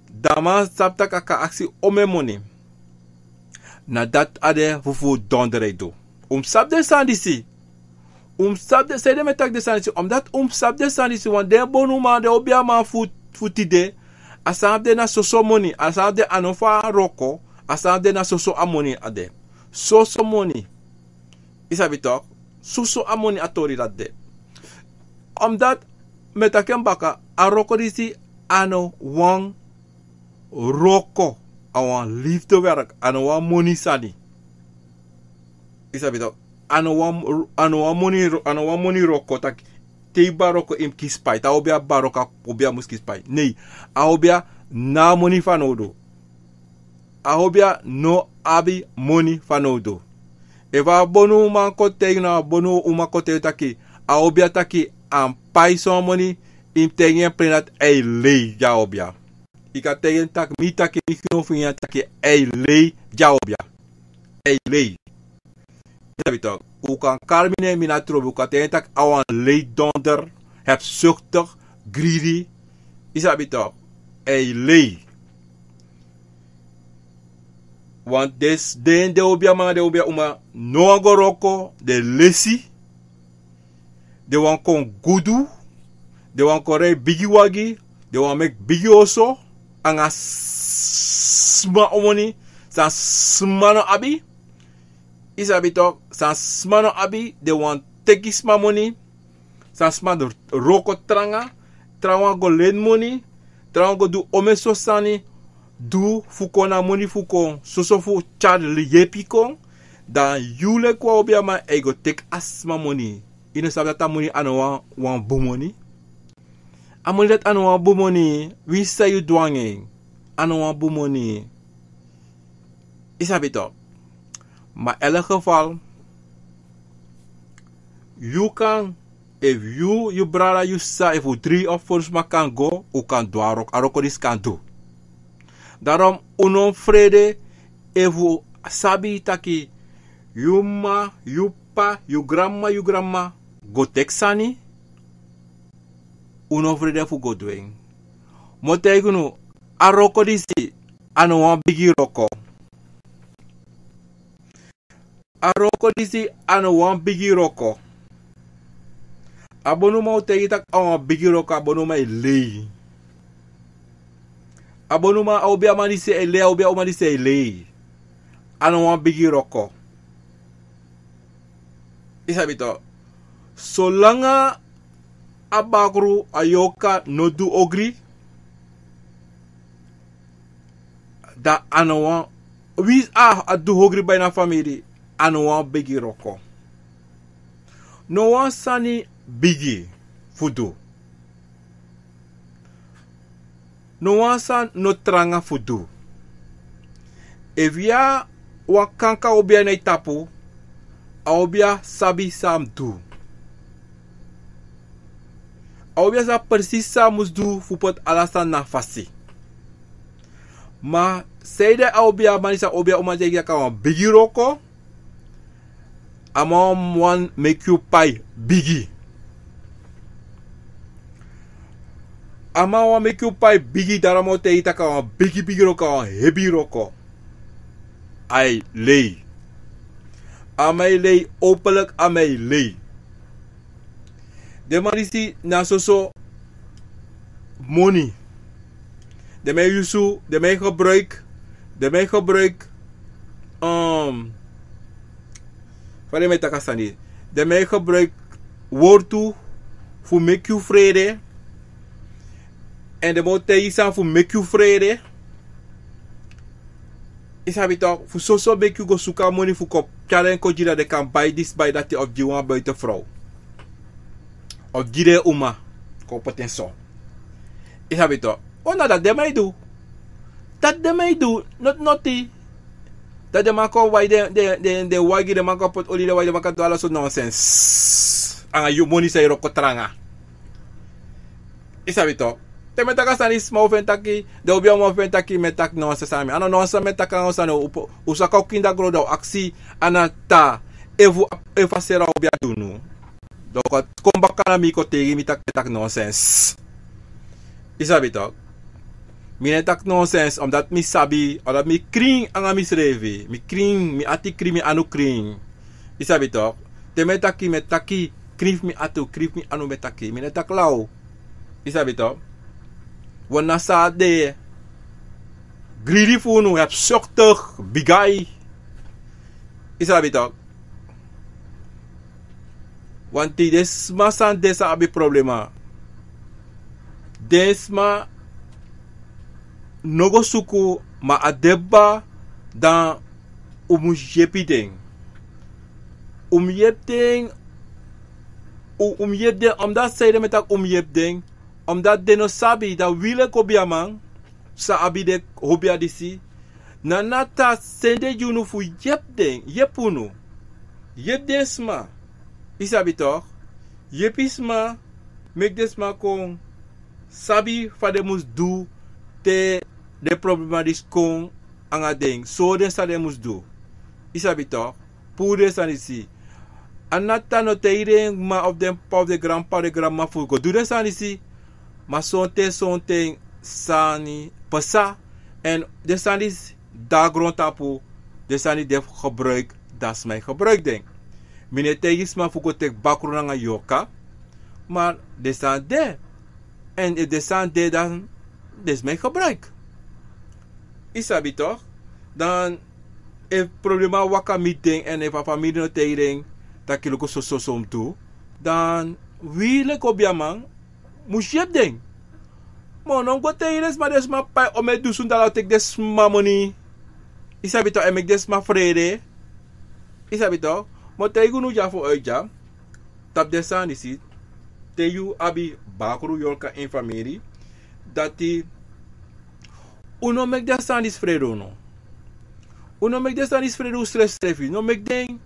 dan a man sabi taki a kan aksi omeni moni. Na dati a den fufuru donder e du. Un mus sabi den sani disi. Un mus sabi den, sanede mi e taki den sani disi, omdat un mus sabi den sani disi, want den bonuman, den obiaman fu, fu tide, a sani de na soso moni, a sani de a no fu a wroko, a sani de na soso a moni a de. Soso moni. I sabi toch? Soso a moni, a tori dati de. Omdat mi e taki en baka, a wroko disi a no wan wroko, a wan liefdewerk, a no wan moni sani. I sabi toch? A no wan, a no wan moni, a no wan moni wroko taki te yu bari wroko yu mus kisi pai. Te a obia bari wroko, a obia mus kisi pai. Nee, a obia no abi moni fanowdu. A obia no abi moni fanowdu. Efu a bonuman kon taigi yu, na a bonuman kon taigi yu taki a obia taki a mus pai so wan moni, yu mus taigi en plen dati a e lei gi a obia. Yu kan taigi en taki mi taki mi kino fu yu, a taki a e lei gi a obia. A e lei. I sabi toch? Un kan kari mi nen, mi no trobi, un kan taigi en taki a wan leidonder, hebzuchtig, greedy. I sabi toch? A e lei. Want den, den, den obiaman, den obia uma, no wan go wroko, den lesi. Den wani kon gudu, den wani kon rei bigi wagi, den wani meki bigi oso, anga sma moni san sma no abi. I sabi toch, san sma no abi, den wani teki sma moni, san sma wroko tranga, trawan go leni moni, trawan go du omeni so sani, du fu kon na moni fu kon, soso fu tyari yepi kon, dan yu leki wan obiaman e go teki a sma moni. Yu no sabi dati a moni a no wan, wan bun moni. A moni dati a no wan bun moni, winsi san yu du anga en, a no wan bun moni. I sabi toch? Ma elk geval, yu kan, efu yu, yu brada, yu sisa, efu dri of fo sma kan go, un kan du a wroko, a wroko disi kan du. Daarom un no mus frede, efu sabi taki yu mama, yu p'pa, yu granmama, yu granmama go teki sani, un no mus frede fu go du en. Mi o taigi unu, a wroko disi a no wan bigi wroko. A wroko disi a no wan bigi wroko. A bonuman o taigi yu taki a wan bigi wroko, a bonuman e lei. A bonuman, a obiaman disi e lei, a obiauma disi e lei. A no wan bigi wroko. I sabi toch? Solanga a bakru, a yorka no du ogri, dan a no wan, winsi a, a du ogri bai na famiri, a no wan bigi wroko. No wan sani bigi fu du. No wan sani no tranga fu du. Efu yu abi wan kanka obia na yu tapu, a obia sabi san a mus du. A obia sabi presisi san a mus du fu poti ala sani na fasi. Ma sanede a obia man disi, a obia uman disi e gi yu a kan wan bigi wroko. A man wani meki yu pai bigi. A man wani meki yu pai bigi, daarom a o taigi yu taki a wan bigi bigi wroko, a wan hebi wroko. A e lei. A man e lei, openlijk a man e lei. Den man disi na soso moni. Den man e yusu, den man e gebruik, den man e gebruik, um, fa den man e taki a sani. Den man e gebruik wortu fu meki yu frede. Èn den man o taigi yu sani fu meki yu frede. Yu sabi tok, fu soso meki yu go suku a moni fu kon tyari en kon gi den, den kan bai disi, bai dati, of gi wan buitenvrouw. Of gi den uma, kon poti en so. Yu sabi tok. O, na dati den man e du. Dati den man e du, noti noti. Dati den man kon wai den, den, den, den wagi, den man kon poti oli den wagi, den man kon du ala sortu nonsens. Anga yu moni san yu wroko tranga. Yu sabi tok. Te mi e taki a sani, sma o feni taki, den obia man o feni taki mi e taki nonsens. A no nonsens mi e taki, a no sani. Un saka un kindi na gron, dan un aksi a Tata efu, efu a seri a obia gi unu. Dan un kon baka na mi kon taigi mi taki mi e taki nonsens. Yu sabi tok. Mi no e taki nonsens, omdat mi sabi, omdat mi krin anga misrefi. Mi krin, mi ati krin, mi anu krin. Yu sabi tok. Te mi e taki, mi e taki krin fu mi ati, krin fu mi anu mi e taki. Mi no e taki law. Yu sabi tok. Wan na san a de. Greedy fu unu, hebzuchtig, bigi ai. Yu sabi tok. Want den sma san de, san abi problema, den sma no go suku, ma a de kaba, dan un mus yepi den. Un mus yepi den. Un, un mus yepi den, omdat sanede mi e taki un mus yepi den. Omdat den no sabi, dan wi leki obiaman san abi den obia disi, na a Tata sende gi unu fu yepi den, yepi unu. Yepi den sma. Yu sabi tok. Yepi sma, meki den sma kon sabi fa den mus du te den problema disi kon anga den. Sori den san den mus du. Yu sabi tok. Puru den sani disi. A no Tata no taigi den mama of den p'pa of den granp'pa of den granm'ma fu go du den sani disi. Ma sonten, sonten sani pasa. Èn den sani disi de na grontapu, den sani de fu gebruik, dan sma e gebruik den. Mi no e taigi sma fu go teki bakru nanga yorka, ma den sani de. Èn efu den sani de, dan den sma e gebruik. Yu sabi tok. Dan efu problema waka miti den èn efu a famiri no taigi den taki luku soso so un mus du, dan wi leki obiaman mus yepi den. Ma un no mus go taigi den sma, den sma pai omeni dusun dala teki den sma moni. Yu sabi tok, èn meki den sma frede. Yu sabi tok. Mi o taigi unu dya fu uit dya. Tapu den sani disi, te yu abi bakru, yorka, ini famiri, dati un no meki den sani disi frede unu. Un no meki den sani disi frede unsrefi srefi. No meki den.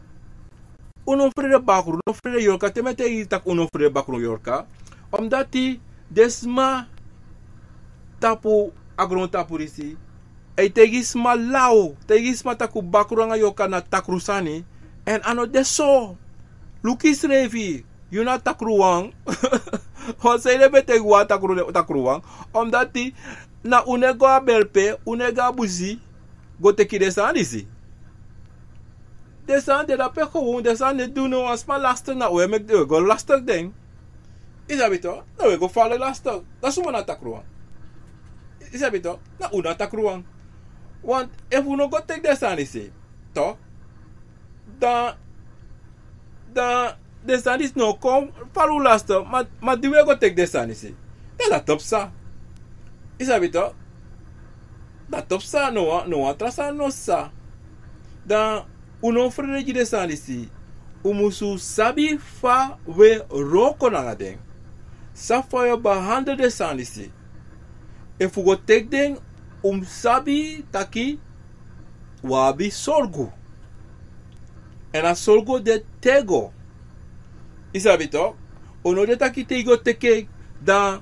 Un no frede bakru, no frede yorka. Te mi e taigi yu taki un no frede bakru, yorka, omdati den sma tapu a grontapu disi, e taigi sma law, taigi sma taki bakru anga yorka na takru sani. Èn a no de so. Luku yusrefi, yu na takruwan. Wan sani de, mi e taigi wan takru, takruwan. Omdati na un no e go a berpe, un no e go a busi go teki den sani disi. Den sani de na pe kon, den sani de, di un no wani sma lastig, na un e meki den, un e go lastig den. Yu sabi tok, na un e go fala lastig. Dan suma na takruwan? Yu sabi tok, na un na takruwan. Want efu un no go teki den sani disi, tok, dan, dan den sani disi no kon fala un lasti, ma, ma di un e go teki den sani disi, dan dati o psa. Yu sabi tok? Dati o psa, no wan, no wan tra sani no psa. Dan un no frede gi den sani disi. Un musu sabi fa un e wroko nanga den. Sabi fa un e behandel den sani disi. Efu un go teki den, un mus sabi taki un abi sorgu. Èn a sorgu de tego. Yu sabi tok? Un no de taki te yu go teki en, dan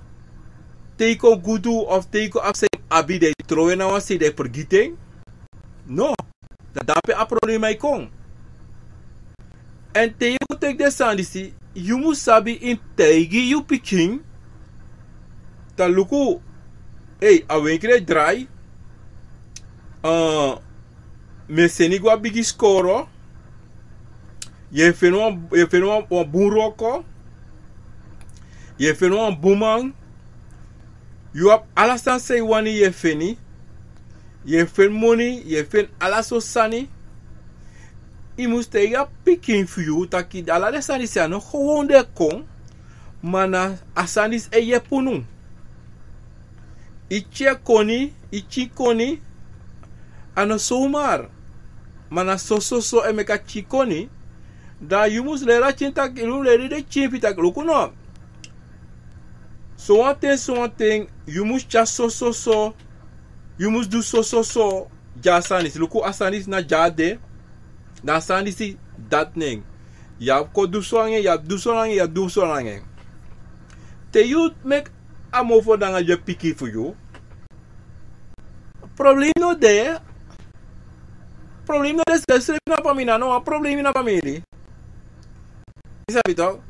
te yu kon gudu of te yu kon abi san yu abi, dan yu trowe na wan sei, dan yu fergiti en. No. Na dape a problema e kon. Èn te yu go teki den sani disi, yu mus sabi yu mus taigi yu pikin taki luku, ei, a wenkri e drai. Eh, mi e seni go a bigi skoro. Yu e feni wan, yu e feni wan, wan bun wroko. Yu e feni wan bun man. Yu abi ala sani san yu wani, yu e feni. Yu e feni moni, yu e feni ala sortu sani. Yu mus taigi a pikin fu yu taki ala den sani disi a no gewoon de kon, ma na a sani disi e yepi unu. Yu tyai koni, yu tyai koni, a no somar, ma na so, so, so e meki a tyai koni. Dan yu mus leri a pikin taki, yu mus leri den pikin fu yu taki luku no. Sowan ten, sowan ten, yu mus tyai so, so, so, yu mus du so, so, so, gi a sani disi. Luku a sani disi na dya a de, dan a sani disi dati nen. Yu abi kon du so nanga en, yu abi du so nanga en, yu abi du so nanga en. Te yu meki a mofo nanga den pikin fu yu, problem no de. Problem no de srefsrefi na famiri, na no wan problem ini a famiri. Yu sabi tok?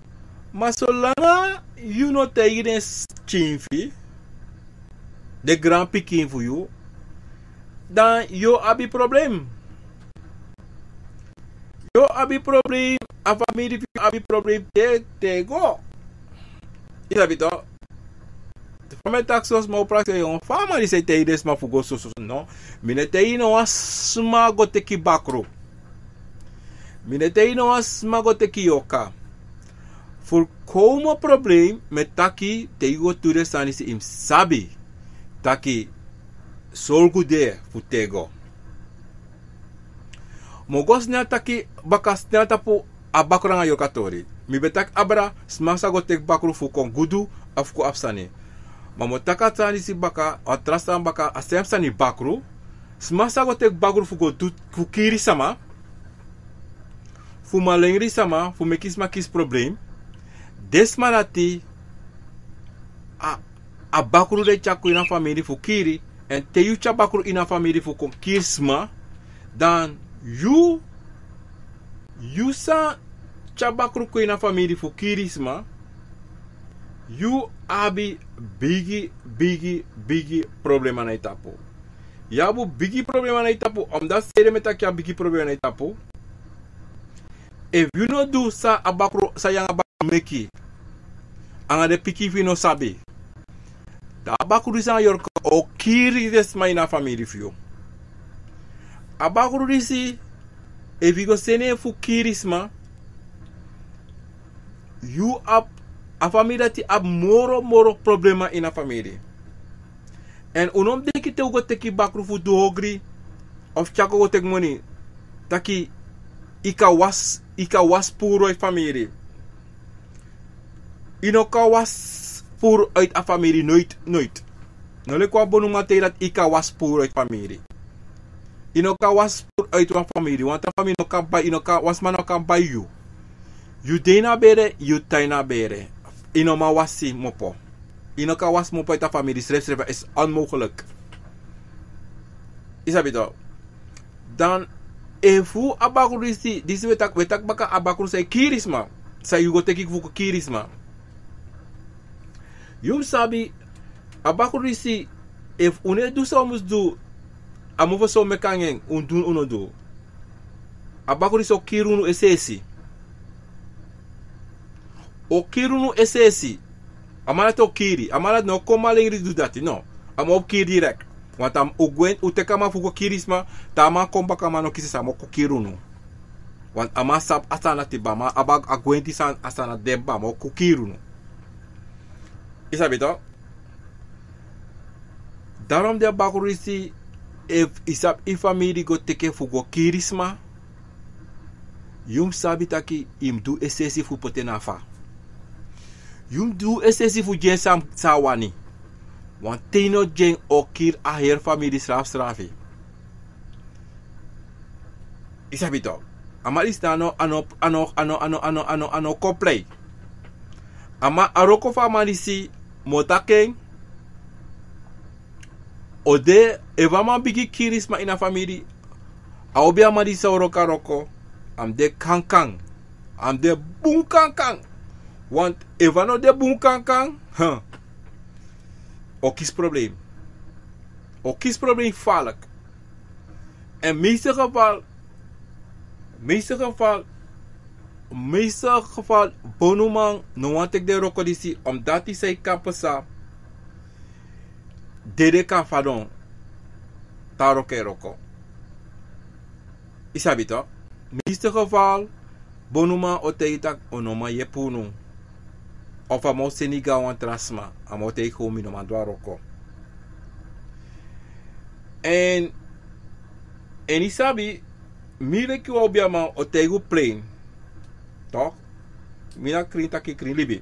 Ma solanga yu no taigi den pikin fu yu, den granpikin fu yu, dan yu o abi problem. Yu o abi problem, a famiri fu yu abi problem te, te go. Yu sabi tok? Fa mi e taki so, sma o prakseri, fa a man disi e taigi den sma fu go so, so, so, no. Mi no e taigi no wan sma go teki bakru. Mi no e taigi no wan sma go teki yorka. Fu kon a problem, mi e taki te yu go du den sani disi, yu mus sabi taki sorgu de fu tego. Mi o go snel taki baka snel tapu a bakru nanga yorka tori. Mi ben taki abra, sma sa go teki bakru fu kon gudu of kon abi sani. Ma mi o taki a sani disi baka, a tra sani baka, a sem sani bakru. Sma sa go teki bakru fu go du, fu kiri sama, fu malengri sama, fu meki sma kisi problem. Den sma dati, a, a bakru den tyari kon ini a famiri fu kiri. Èn te yu tyari bakru ini a famiri fu kon kiri sma, dan yu, yu sa tyari bakru kon ini a famiri fu kiri sma, yu abi bigi, bigi, bigi problema na yu tapu. Yu abi bigi problema na yu tapu, omdat sede mi e taki yu abi bigi problema na yu tapu. Efu yu no du san a bakru, san yu nanga bakru meki, nanga den pikin fu yu no sabi, dan a bakru disi nanga yorka o kiri den sma ini a famiri fu yu. A bakru disi, efu yu go seni en fu kiri sma, yu abi, a famiri dati abi moro moro problema ini a famiri. Èn un no mus denki te un go teki bakru fu du ogri, of tyari kon go teki moni, taki yu kan wasi, yu kan wasi puru a famiri. Yu no kan wasi puru uit a famiri, nooit, nooit. No leki wan bonuman taigi dati yu kan wasi puru uit famiri. Yu no kan wasi puru uit wan famiri. Wan tra famiri no kan bai, yu no kan, wan sma no kan bai yu. Yu de ini a bere, yu tan ini a bere. Yu no man wasi mopo. Yu no kan wasi mopo uit a famiri srefsrefi, is onmogelijk. Yu sabi tok? Dan efu a bakru disi, disi wi e taki, wi e taki baka a bakru san e kiri sma, san yu go teki fu go kiri sma. Yu mus sabi, a bakru disi, efu un no e du san un mus du, a mofo san un meki nanga en, un du, un no du. A bakru disi o kiri unu es'esi. O kiri unu es'esi. A man dati o kiri. A man dati no o kon malengri du dati, no. A man o kiri direct. Want a man, un gwe, un teki a man fu go kiri sma, te a man kon baka, a man no kisi, a man o kon kiri unu. Want a man sabi a sani dati, bama, a baka a gwenti san, a sani dati de, bama o kon kiri unu. I sabi to? Daarom den bakru disi, efu i sabi i famiri go teke fu go kiri sma, yu mus sabi taki i mus du esesi fu poti en na fa. Yu mus du esesi fu gi en san, san a wani. Want te i no gi en, o kiri a heri famiri srafsrafi. I sabi to? A man disi a no, a no, a no, a no, a no, a no, a no, a no kon plei. A man, a wroko fu a man disi, mi o taki en, o de, efu a man bigin kiri sma ini a famiri, a obiaman disi san o wroko a wroko, a mus de kankan. A mus de bun kankan. Want efu a no de bun kankan, huh, o kisi problem. O kisi problem gevaarlijk. En meeste geval, meeste geval, meeste geval, bonuman no wani teki den wroko disi, omdat san kan pasa, dede kan fadon te a wroko e wroko. I sabi to? Meeste geval, bonuman o taigi taki a no man yepi unu. Of a man o seni go na wan tra sma, a man o taigi unu mi no man du a wroko. En, en i sabi, mi leki wan obiaman o taigi unu plain. Toch? Mi na krin taki krin libi.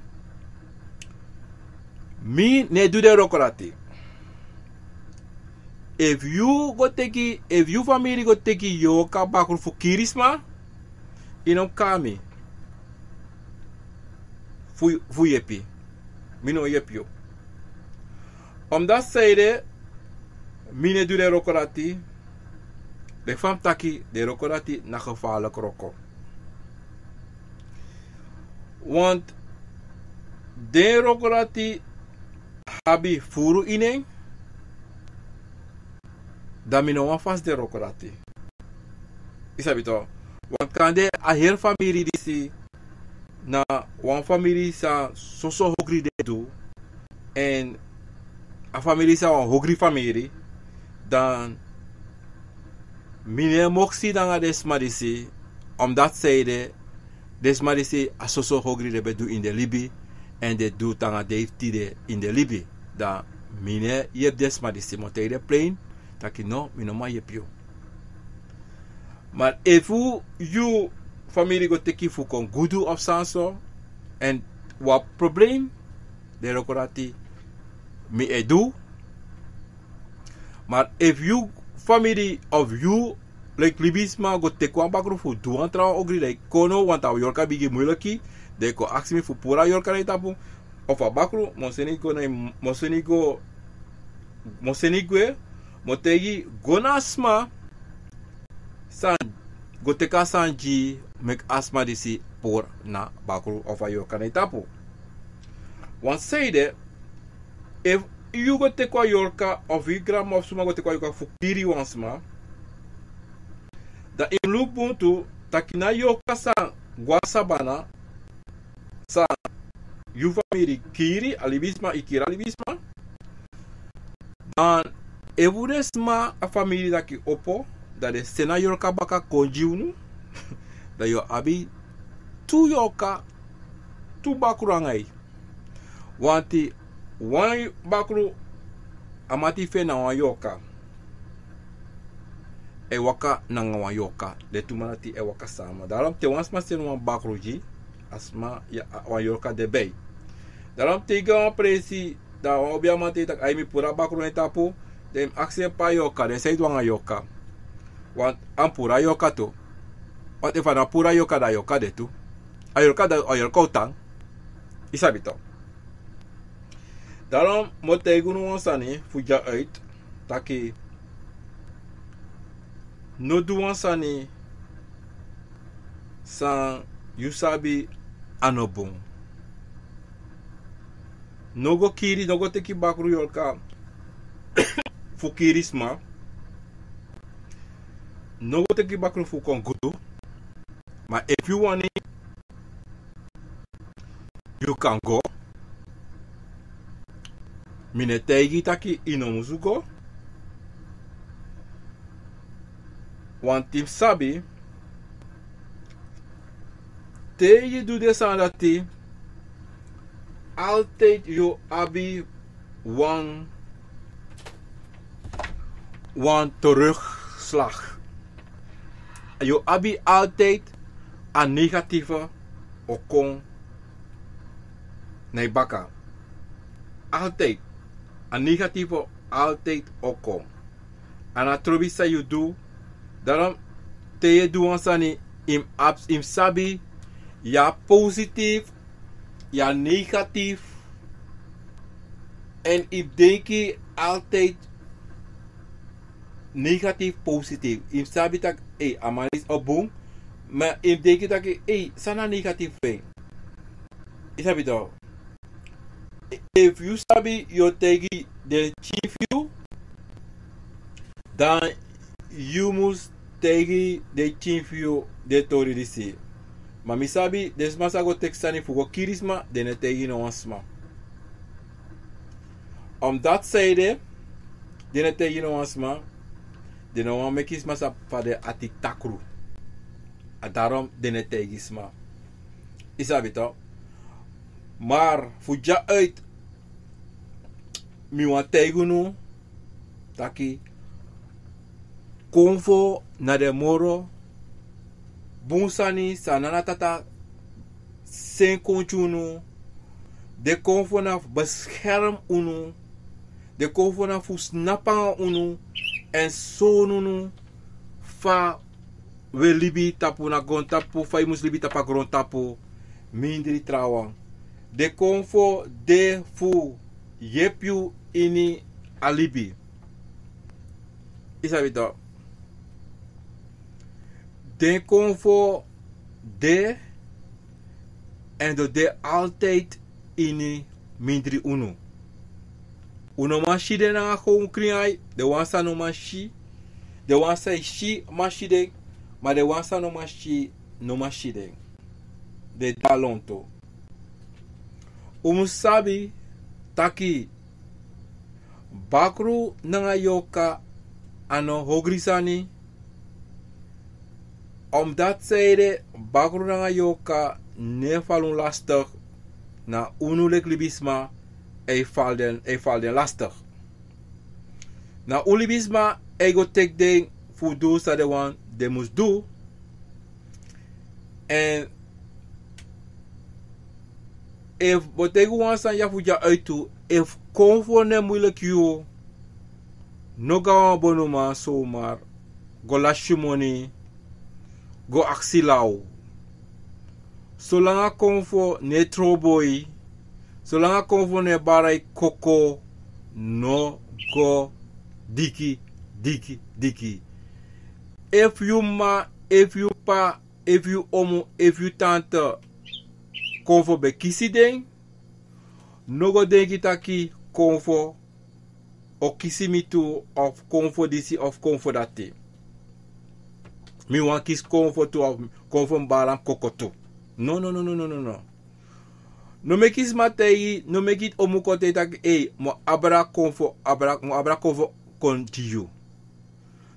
Mi no e du den wroko dati. Efu yu go teki, efu yu famiri go teki yorka bakru fu kiri sma, i no mus kari mi fu, fu yepi. Mi no o yepi yu. Omdat san ede, mi no e du den wroko dati, leki fa mi taki, den wroko dati na gevaarlijk wroko. Want den wroko dati abi furu ini en, dan mi no wani fasi den wroko dati. I sabi to? Want kande a heri famiri disi na wan famiri san soso ogri den e du, en a famiri disi na wan ogri famiri, dan mi no e moksi nanga den sma disi, omdat san ede, den sma disi a soso ogri den ben du ini den libi, en den du te nanga dei fu tide ini den libi. Dan mi no e yepi den sma disi, mi o taigi den plain taki no, mi no man yepi yu. Ma efu yu famiri go teki fu kon gudu of san so, en wan problem, den wroko dati mi e du. Ma efu yu famiri of yu, leki libisma, go teki wan bakru fu du wan trawan ogri, dan i kon now, want a yorka bigin muiliki, dan i kon aksi mi fu puru a yorka na i tapu, of a bakru mi o seni go na i, mi o seni go, mi o seni gwe, mi o taigi go na a sma san go teki a sani gi yu, meki a sma disi puru na bakru of a yorka na i tapu. Want san ede, efu yu go teki wan yorka, of yu granma of suma go teki wan yorka fu kiri wan sma, dan i mus luku bun tu taki na yorka san go na sabana, san yu famiri kiri, a libisma, i kiri a libisma. Dan efu den sma a famiri dati opo, dan den seni a yorka baka kon gi unu, dan yu o abi tu yorka, tu bakru nanga yu. Want wan bakru, a mati fu en na wan yorka. E waka nanga wan yorka, den tu man dati e waka sama. Daarom te wan sma seni wan bakru gi, a sma, ya, a, wan yorka de bij. Daarom te i go na wan presi, dan wan obiaman taigi taki ai, mi puru a bakru na i tapu, dan i mus aksi en pe a yorka de, san i du nanga a yorka. Want a mus puru a yorka tu. Want efu a no puru a yorka, dan a yorka de tu. A yorka, dan a yorka o tan. I sabi to? Daarom mi o taigi unu wan sani fu dya uit, taki no du wan sani san yu sabi a no bun. No go kiri, no go teki bakru yorka fu kiri sma. No go teki bakru fu kon gudu. Ma efu yu wani, yu kan go. Mi no e taigi taki i no musu go. Want i mus sabi te yu du den sani dati, altijd yu o abi wan, wan terugslag. Yu o abi altijd a negatieve o kon na yu baka. Altijd. A negatieve altijd o kon. A no trobi san yu du. Daarom te yu e du wan sani, yu mus abi, yu mus sabi, yu abi positief, yu abi negatief. En yu mus denki altijd negatief, positief. Yu mus sabi taki, ei, a man disi o bun. Ma yu mus denki taki, ei, san na negatief fu en? Yu sabi toch. Efu yu sabi yu o taigi den pikin fu yu, dan yu mus taigi den pikin fu yu den tori disi. Ma mi sabi den sma san go teki sani fu go kiri sma, den no e taigi no wan sma. Omdat zij de, den no e taigi no wan sma, den no wani meki sma sabi fa den ati takru. A daarom den no e taigi sma. Yu sabi toch. Maar fu dya uit, mi wani taigi unu taki, konfo na den moro bun sani san Nana Tata seni kon gi unu. Den konfo na fu bescherm unu. Den konfo na fu snapu nanga unu èn sori unu fa wi e libi tapu na grontapu, fa yu mus libi tapu a grontapu mindri trawan. Den konfo de fu yepi yu ini a libi. Yu sabi toch. Den konfo de èn den o de altijd ini mindri unu. Un no man si den nanga kon krin ai, den wan san no man si, den wan san e si man si den, ma den wan san no man si, no man si den. Den de a lontu. Un mus sabi taki bakru nanga yorka a no ogri sani. Omdat zij de bakru nanga yorka no e fal un lastig, na unu leki libisma e fal den, e fal den lastig. Na un libisma e go teki den fu du san den wani den mus du. Èn efu bo teki wan sani ya fu dya uit tu, efu konfo no e muiliki yu, no go na wan bonuman somar, go lasi yu moni, go aksi law. Solanga konfo no e tron boi, solanga konfo no e bari koko, no go diki, diki, diki. Efu yu m'ma, efu yu p'pa, efu yu omu, efu yu tante, konfo ben kisi den, no go denki taki konfo o kisi mi tu, of konfo disi, of konfo dati. Mi wani kisi konfo tu, of konfo mus bari nanga koko tu. No, no, no. No meki sma taigi, no meki omu kon taigi taki, ei, mi o abra konfo, abra, mi o abra konfo kon gi yu.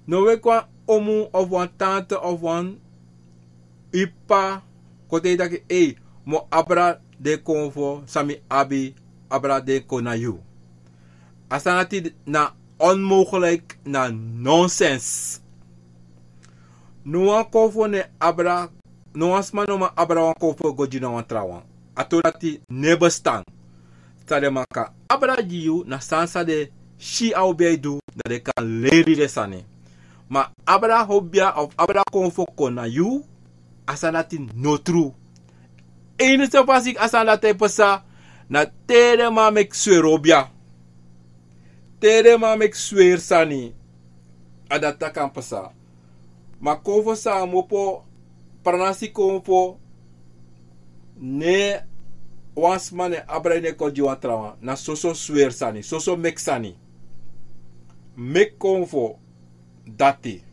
No meki wan omu of wan tante of wan p'pa kon taigi taki, ei, mi o abra den konfo san mi abi, abra den kon na yu. A sani dati na onmogelijk, na nonsens. No wan konfo no e abra, no wan sma no man abra wan konfo go gi na wan trawan. A tori dati no e bestan. San den man kan abra gi yu na sani san den si a obia e du, dan den kan leri den sani. Ma abra obia of abra konfo kon na yu, a sani dati no tru. Enigste fasi a sani dati e pasa na te den man meki sweri obia. Te den man meki sweri sani, a dati a kan pasa. Ma konfo san a mu opo, pranasi konfo, no wan sma no e abra en kon gi wan trawan, na soso sweri sani, soso meki sani. Meki konfo dati.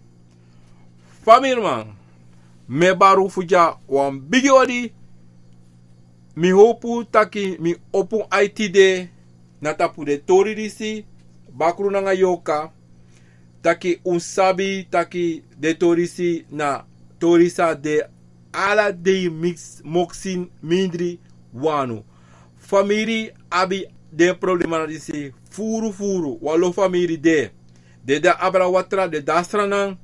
Famiriman, mi e bari un fu dya wan bigi odi. Mi howpu taki mi opo un ai tide na tapu den tori disi, bakru nanga yorka, taki un sabi taki den tori disi na tori san de ala dei mix, moksin mindri wanu. Famiri abi den problema na disi furu furu. Wan lo famiri de. Den de abra watra, den de a sranan.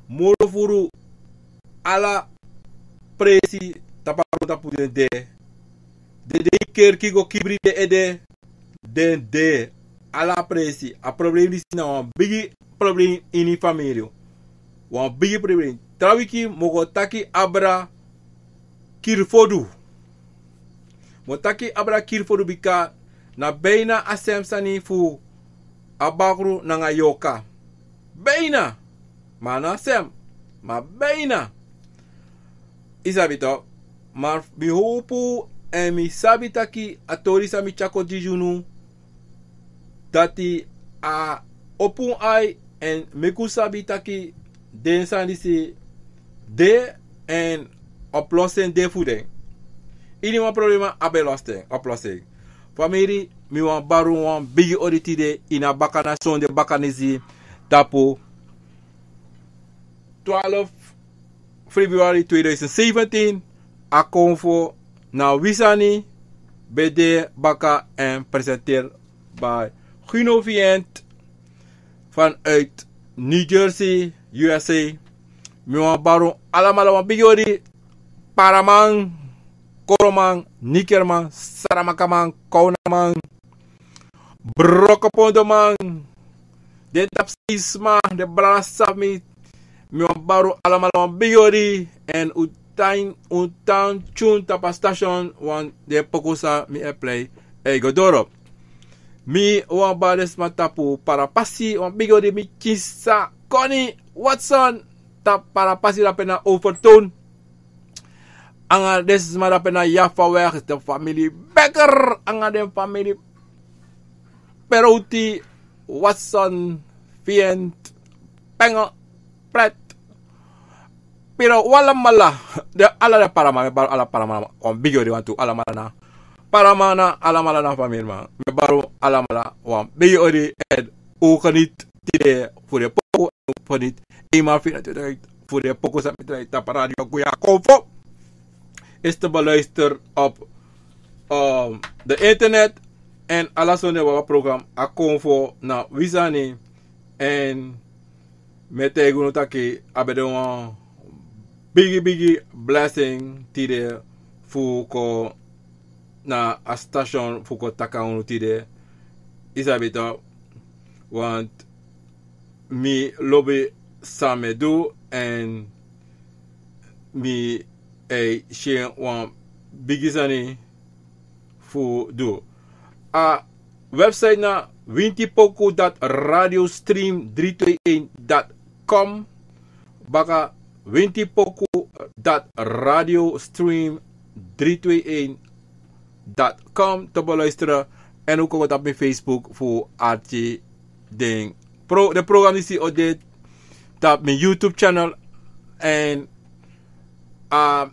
Moro furu ala presi tapu a grontapu den de. Den de kerki go kibri den ede. Den de ala presi. A problem disi na wan bigi problem ini famiri. Wan bigi problem. Tra wiki mi o go taki abra kiri fodu. Mi o taki abra kiri fodu bika na beina a sem sani fu a bakru nanga yoka. Beina. Ma a no a sem. Ma beina. I sabi to. Ma mi howpu èn mi sabi taki a tori san mi tyari kon gi unu, dati a opo un ai èn meki un sabi taki den sani disi de èn oplossing de fu den. Iniwan problema abi en losten, oplossing. Famiri, mi wani bari un wan bigi odi tide ini a bakana sonde bakana disi tapu twaalf februari tweeduizend zeventien, a konfo na wi sani ben de baka èn presenteer by Gino Vient vanuit New Jersey, U S A. Mi wani bari un alamala wan bigi odi, Paraman, Koroman, Nikerman, Saramakaman, Kounaman, Brokopondoman, den tapu Seisma, den brada sabi mi. Mi wani bari un alamala wan bigi odi, èn un tan, un tan tune tapu a station, want den poku san mi e play e go doro. Mi wani bari den sma tapu Parapasi wan bigi odi, mi kisi Koni Watson tapu Parapasi, dape na Overtoom. Anga den sma dape na Jafaweg, den famiri Becker anga den famiri Perouti, Watson, Vient, Pengel, Pret, Piro, un alamala. Den, ala den Paraman, mi e bari ala Paraman wan bigi odi, wantu alamala na Paraman, alamala na famiri man. Mi e bari un alamala wan bigi odi, èn un geniet tide fu den poku, un geniet eenmaal vierentwintig fu den poku san mi e draai tapu Radio Guya Konfo. Is te beluisteren op, ehm, de internet. Èn ala sonde wan program a Konfo na wi sani. Èn mi e taigi unu taki a ben de wan bigi bigi blessing tide fu kon na a station fu kon taki nanga unu tide. I sabi to, want mi lobi san mi e du, èn mi e si en wan bigi sani fu du. A website na wintipoku dot radiostream drie twee een dot com. Baka wintipoku dot radiostream drie twee een dot com te beluisteren. Èn un kon go tapu mi Facebook fu arki den pro-, den program disi o de tapu mi YouTube channel. Èn, ah,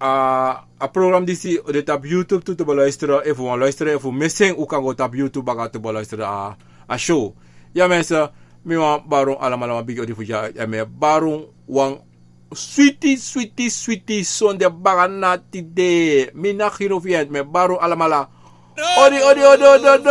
a, a program disi o de tapu YouTube tu te beluisteren. Efu un wani luisteren, efu un missing, un kan go tapu YouTube baka te beluisteren a, a show. Ya mensen, mi wani bari un alamala wan bigi odi fu dya, èn mi e bari un wan switi, switi, switi sonde bakana tide. Mi na Gino Vient, mi e bari un alamala. Odi, odi, odi, odi, odi.